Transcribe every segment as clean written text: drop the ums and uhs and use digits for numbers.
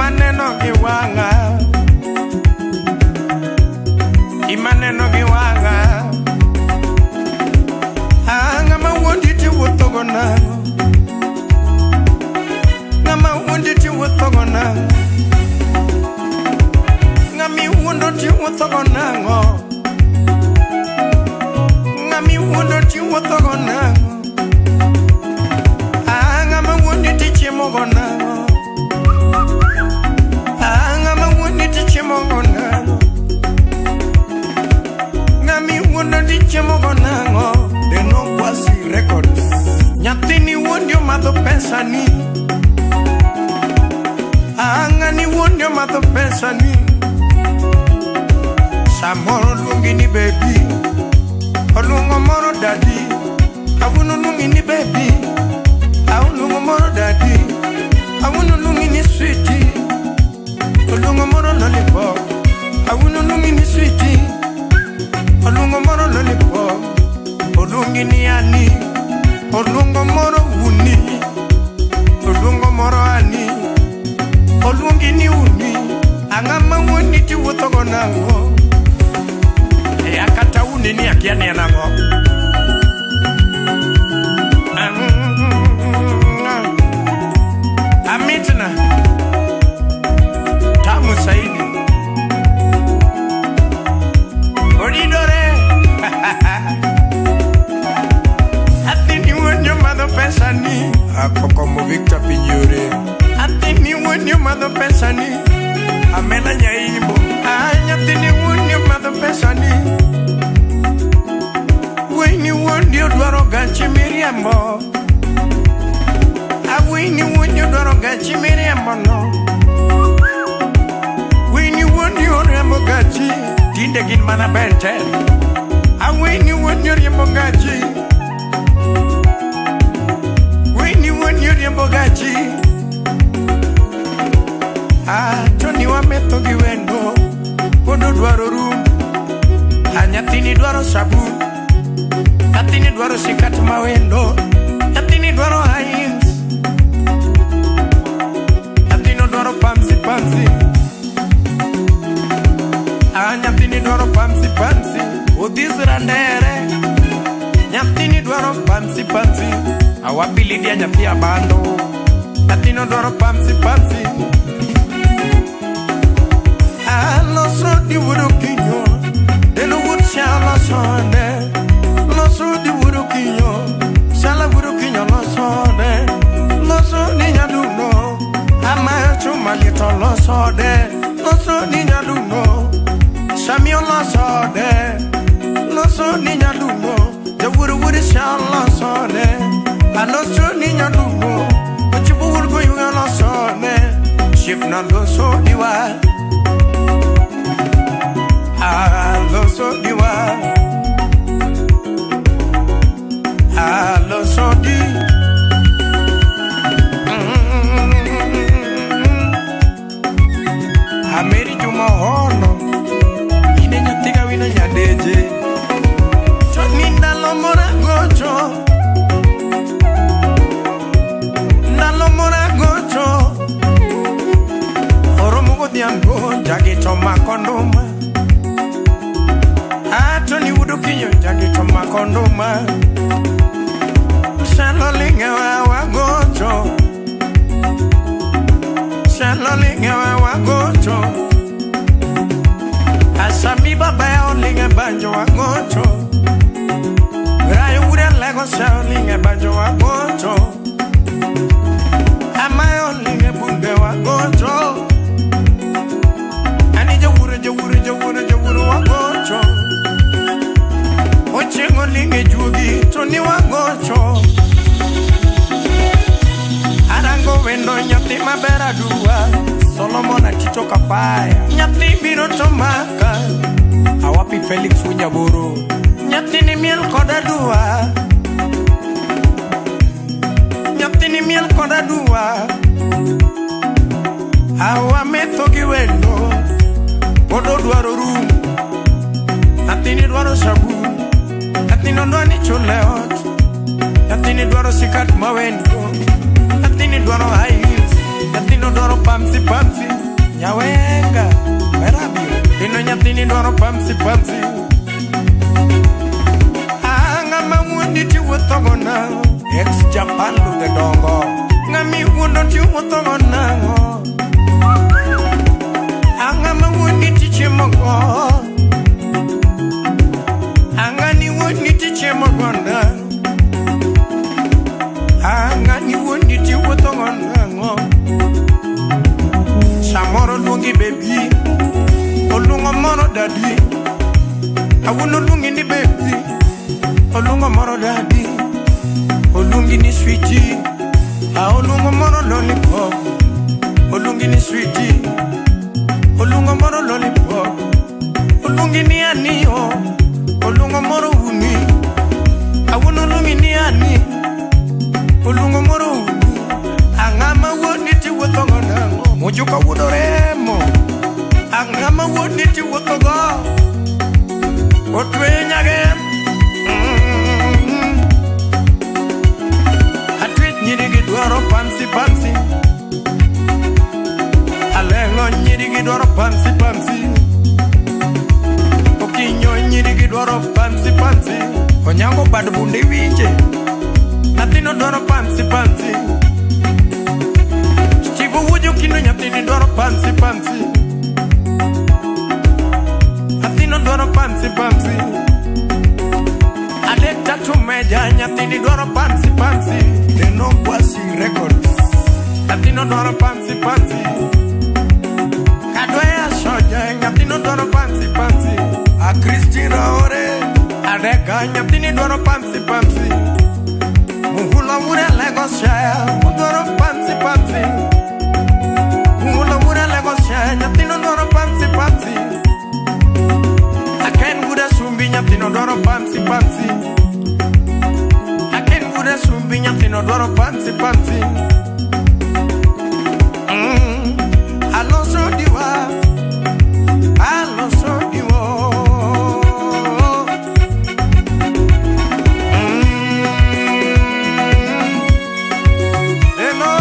Gima neno gi wang'a. Gima neno gi wang'a. Ah, ng'ama wuondi tiwuotho go nang'o? Ng'ama wuondi tiwuotho go nang'o? Ng'ama iwuondo tiwuotho go nang'o? Ng'ama iwuondo tiwuotho go nang'o? Ah, ng'ama wuondi tichiemo go nang'o? Ah, ng'ama wuondi tichiemo go nang'o? Ng'ama iwuondo tichiemo go nang'o? Deno Kwasi Records. Nyathini wuondi omadho pesa ni. Ah, ng'ani wuondi omadho pesa ni. Samoro luongi ni baby, oluongo moro daddy. Awuono luongi ni baby, aluongo moro daddy. Awuono luongi ni sweetie, oluongo moro lollipop. Awuono luongi ni sweetie, oluongo moro lollipop. Oluongi ni ani, oluongo moro uni, oluongo moro ani, oluongi ni uni. Ang'ama wuoni tiwuotho go nang'o? E akata uni ni akia ni en ang'o. Amitna tamu saidi odidore. Athini wuoni omadho pesa ni. Akokomo Victor Pinyore. Athini wuoni omadho pesa ni. Amena nyaimbo. Ah, nyathini wuoni omadho pesa ni. Wuoyini wuondi odwaro gachi miriambo. Awuoyini wuondi odwaro gachi miriambo no. Wuoyini wuondi oriembo gachi. Tinde gin mana benten. Awuoyini wuondi oriembo gachi. Wuoyini wuondi oriembo gachi. Ah, Tony wametho gi wendo. Pod odwaro rum. Ah, nyathini dwaro sabun. Nyathini dwaro sikat mawendo. Nyathini dwaro high heels. Nyathino dwaro pamsi pamsi. Ah, nyathini dwaro pamsi pamsi. Odhis randere. Nyathini dwaro pamsi pamsi. Awabilidia nyathi abando. Nyathino dwaro pamsi pamsi. Aloso di wudo kinyo. Delo wut shala sone. Loso di wudo kinyo. Shala wudo kinyo losode. Loso ni nyaduno. Ama chuma lito losode. Loso ni nyaduno. Samio losode. Loso ni nyaduno. Jawuru wudu shala sone. Aloso ni nyaduno. Ochibu wudu goyuga losone. Shipna loso diwa. Aloso diwa. Aloso di. Ameri Juma Hono. Ine nyathiga wino nyadeje. To ni ndalo mora gocho. Ndalo mora gocho. Oromo godhiambo jagi to mako nduma. Ato ni wudo kinyo jagi to mako nduma. Salo linge wa wagocho. Salo linge wa wagocho. Asami baba ya olinge banjo wagocho. Rayo ure lego sa olinge banjo wagocho. Amayo olinge bunde wagocho. Ani jawuro jawuro jawuro jawuro wagocho. Ochieng' olinge juogi to ni wagocho. Arango wendo nyathi maber aduwa. Solomon Atito Kapaya. Nyathi biro to maka. Awapi Felix Wunyaboro. Nyathini miel kod aduwa. Nyathini miel kod aduwa. Awa metho gi wendo. Pod odwaro rum. Nyathini dwaro sabun. Nyathino dwa ni chule ot. Nyathini dwaro sikat mawendo. Nyathini dwaro high heels. Nyathino Nyathino dwaro pamsi pamsi. Nyawenga, werabio. Ino nyathini dwaro pamsi pamsi. Ah, ng'ama wuondi tiwuotho go nang'o? Ex Japan ludhe dongo. Ng'ama iwuondo tiwuotho go nang'o? Ah, ng'ama wuondi tichiemo go? Ah, ng'ani wuondi tichiemo go nang'o? Ah, ng'ani wuondi tiwuotho go nang'o? Samoro luongi baby, oluongo moro daddy. Awuono luongi ni baby, oluongo moro daddy. Oluongi ni sweetie, a oluongo moro lollipop. Oluongi ni sweetie, oluongo moro lollipop. Oluongi ni honey o, oluongo moro uni. Awuono luongi ni honey, oluongo moro uni. Ang'ama wuondi tiwuotho go nang'o? Mujuka wuod Oremo. Ang'ama wuondi tiwuotho go? Otwe nyagem. Atwech nyiri gi dwaro pamsi pamsi. Aleng'o nyiri gi dwaro pamsi pamsi. Okinyo nyiri gi dwaro pamsi pamsi. Onyango bad bunde iwinje. Nyathino dwaro pamsi pamsi. Steve owuojo kino nyathini dwaro pamsi pamsi. Nyathino dwaro pamsi pamsi. Adek tatu meja nyathini dwaro pamsi pamsi. Deno Kwasi Records. Nyathino dwaro pamsi pamsi. Kadwaya soja nyathino dwaro pamsi pamsi. A Christine Ore. Adeka nyathini dwaro pamsi pamsi. Muhula wure Lagos shire dwaro pamsi pamsi. Muhula wure Lagos shire nyathino dwaro pamsi pamsi. Aken wuda sumbi nyathino dwaro pamsi pamsi. Aken wuda sumbi nyathino dwaro pamsi pamsi. Aloso diwa, aloso diwo. Eno,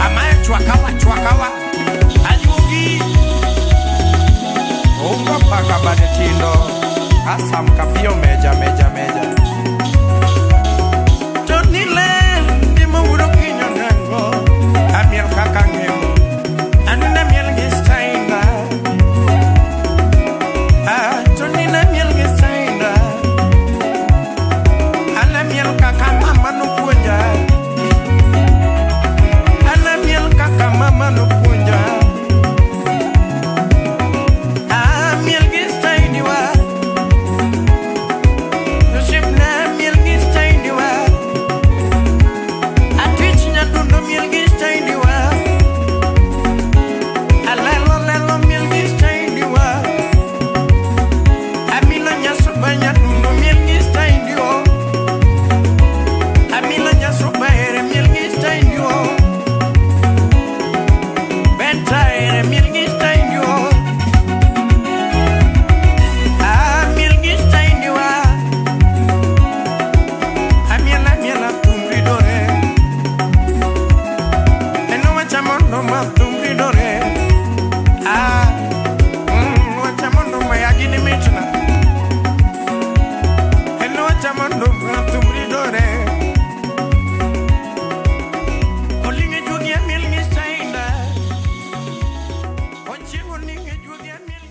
Amaye chwakawa chwakawa. Ajuogi. Unga paka bade tindo. Asam kapio meja meja meja. Johnny Len, di mawuro kinyo nango. Amiel kaka ng'eyo, anene miel gi stainda. Ah, Johnny ne miel gi stainda. Ane miel kaka mama nopuonja. Ane miel kaka mama nopuonja. Ah, miel gi staindi wa. Osiepna miel gi staindi wa. Atwich nyadundo miel gi staindi wa. Alelo lelo miel gi staindi wa. Amilo nyasuba nyadundo miel gi staindi o. Amilo nyasuba ere miel gi staindi o. Benta ere miel gi staindi o. Ah, miel gi staindi wa. Amiel amiel athum ridore. Eno wachamo nduma thum ridore. Ah, wachamo nduma ya gini mitna. Eno wachamo nduma thum ridore. Oling'e juogi amiel gi stainda. Ochiwo ning'e juogi amiel.